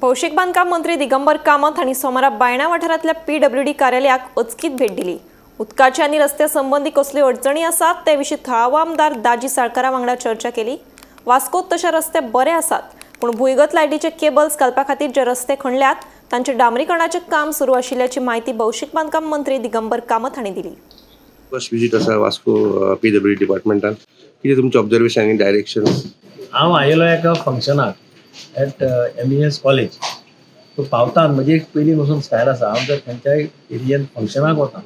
भौशीक बांदकाम मंत्री दिगंबर कामत हांणी सोमारा बायणा वाठारांतल्या पीडब्ल्यूडी कार्यालयाक अचकीत भेट दिली. उदकाचे आनी रस्त्या संबंदी कसल्यो अडचणी आसात ते विशीं थळावो आमदार दाजी साळकारा वांगडा चर्चा केली. वास्कोत तशे रस्ते बरे आसात, पूण भुंयगत लायटीचे केबल्स घालपा खातीर जे रस्ते खणल्यात तांचे डांबरीकरणाचें काम सुरू आशिल्ल्याची म्हायती भौशीक बांदकाम मंत्री दिगंबर कामत हांणी दिली. फर्स्ट विजीट आसा वास्को पीडब्ल्यूडी डिपार्टमेंटान, कितें तुमचें ऑब्जर्वेशन आनी डायरेक्शन? हांव आयलो एका फंक्शनाक एट MES college. सो पावता म्हजी एक पयलीं पसून स्टायल आसा, हांव जर खंयच्याय एरियेन फंक्शनाक वता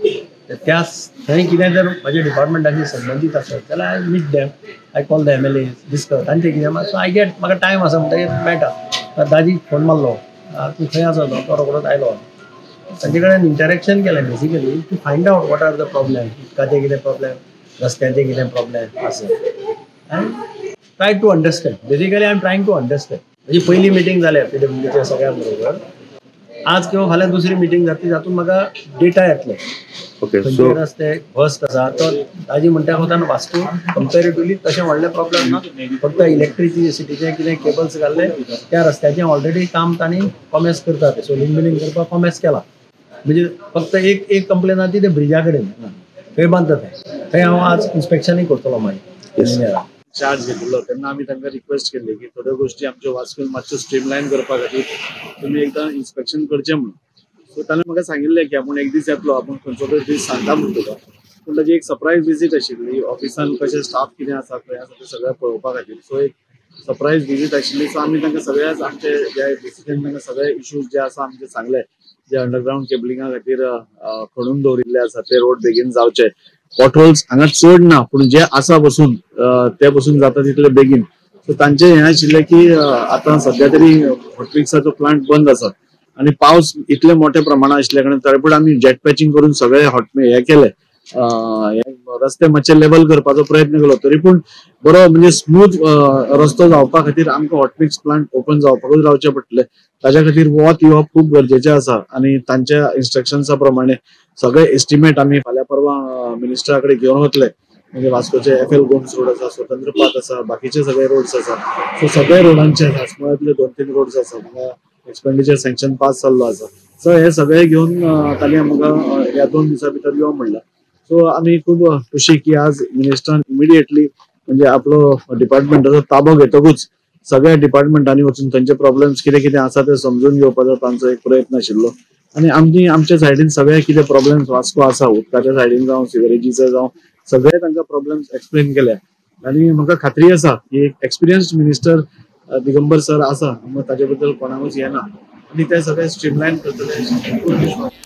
तर त्या थंय कितें जर म्हज्या डिपार्टमेंटाशी संबंदीत आसत जाल्यार I meet them, I call the MLA, discuss तांचें कितें. सो I get म्हाका टायम आसा म्हणटकीर मेळटा. दाजीक फोन मारलो, तूं खंय आसा, तो रोखडोच आयलो. तांचे कडेन इंटरेक्शन केलें basically to find out what are the problem, उदकाचे कितें प्रॉब्लेम, रस्त्याचे कितें प्रॉब्लेम आसा, and try to understand. Basically I am trying to understand. म्हजी पयली मिटींग जाल्या पीडब्ल्यूडीच्या सगळ्यां बरोबर, आज किंवा फाल्यां दुसरी मिटींग जातली, जातून म्हाका डेटा येतलो. ओके, खंयचे रस्ते वर्स्ट आसा. तो दाजी म्हणटा वतान वास्को कंपेरेटिवली तशें व्हडलें प्रॉब्लेम ना, फक्त इलेक्ट्रिसिटीचे कितें केबल्स घाल्ले त्या रस्त्याचें ऑलरेडी काम तांणी कॉमेस करतात, सोलिंग बिलिंग करपाक कॉमेस केला. म्हणजे फक्त एक एक कंप्लेन आसा ती ते ब्रिजा कडेन थंय बांदता ते, थंय हांव आज इन्स्पेक्शनूय करतलो मागीर. चार्ज घेतिल्लो तेन्ना आमी तांकां रिक्वेस्ट केल्ली की थोड्यो गोश्टी आमच्यो वास्कोन मातश्यो स्ट्रीमलायन करपा खातीर तुमी एकदां इन्स्पेक्शन करचें म्हणून. सो ताणें म्हाका सांगिल्लें की आपूण एक दीस येतलो, आपूण खंयचो तरी दीस सांगता म्हूण तुका. पूण ताजी एक सरप्रायज विजीट आशिल्ली, ऑफिसान कशें स्टाफ कितें आसा खंय आसा तें सगळें पळोवपा खातीर. सो एक सरप्रायज विजीट आशिल्ली. सो आमी तांकां सगळ्याच आमचे जे डिसिजन तांकां सगळे इश्यूज जे आसा आमचे सांगले, जे अंडरग्रावंड केबलिंगा खातीर खणून दवरिल्ले आसा ते रोड बेगीन जावचे. पॉटहोल्स हांगा चड ना, पूण जे आसा बसून ते बसून जाता तितले बेगीन. सो तांचे हें आशिल्लें की आतां सद्या तरी हॉटमिक्साचो प्लांट बंद आसा आनी पावस इतले मोठ्या प्रमाणात आशिल्ल्या कारणान तरी पूण आमी जेट पॅचिंग करून सगळे हॉट हे केले, रस्ते मातशे लेवल करपाचो प्रयत्न केलो. तरी पूण बरो म्हणजे स्मूथ रस्तो जावपा खातीर आमकां हॉटमिक्स प्लांट ओपन जावपाकूच रावचें पडटलें. ताज्या खातीर वत येवप खूब गरजेचें आसा आनी तांच्या इन्स्ट्रक्शन्सा प्रमाणे सगळे एस्टिमेट आमी फाल्यां परवां मिनिस्टरा कडेन घेवन वतले. म्हणजे वास्कोचे FL Gomes road आसा, स्वतंत्र पाथ आसा, बाकीचे सगळे रोड्स आसा. सो सगळे रोडांचे सासमळ्यांतले 2-3 रोड्स आसा, म्हाका एक्सपेंडिचर सँक्शन पास जाल्लो आसा. सो हे सगळे घेवन तांणी आमकां ह्या 2 दिसां भितर यो म्हणलां. सो आमी खूब खुशी की आज मिनिस्टरान इमिडिएटली म्हणजे आपलो डिपार्टमेंटाचो ताबो घेतकूच सगळ्या डिपार्टमेंटांनी वचून तांचे प्रॉब्लेम्स कितें कितें आसा ते समजून घेवपाचो तांचो एक प्रयत्न आशिल्लो. आनी आमी आमच्या सायडीन सगळे कितें प्रॉब्लेम्स वास्को आसा, उदकाच्या सायडीन जावं सिवरेजीचे जावं, सगळे तांकां प्रॉब्लेम्स एक्सप्लेन केले. आनी म्हाका खात्री आसा की एक एक्सपिरियन्स्ड मिनिस्टर दिगंबर सर आसा, ताजे बद्दल कोणाकूच हें ना आनी ते सगळे स्ट्रीमलायन करतले.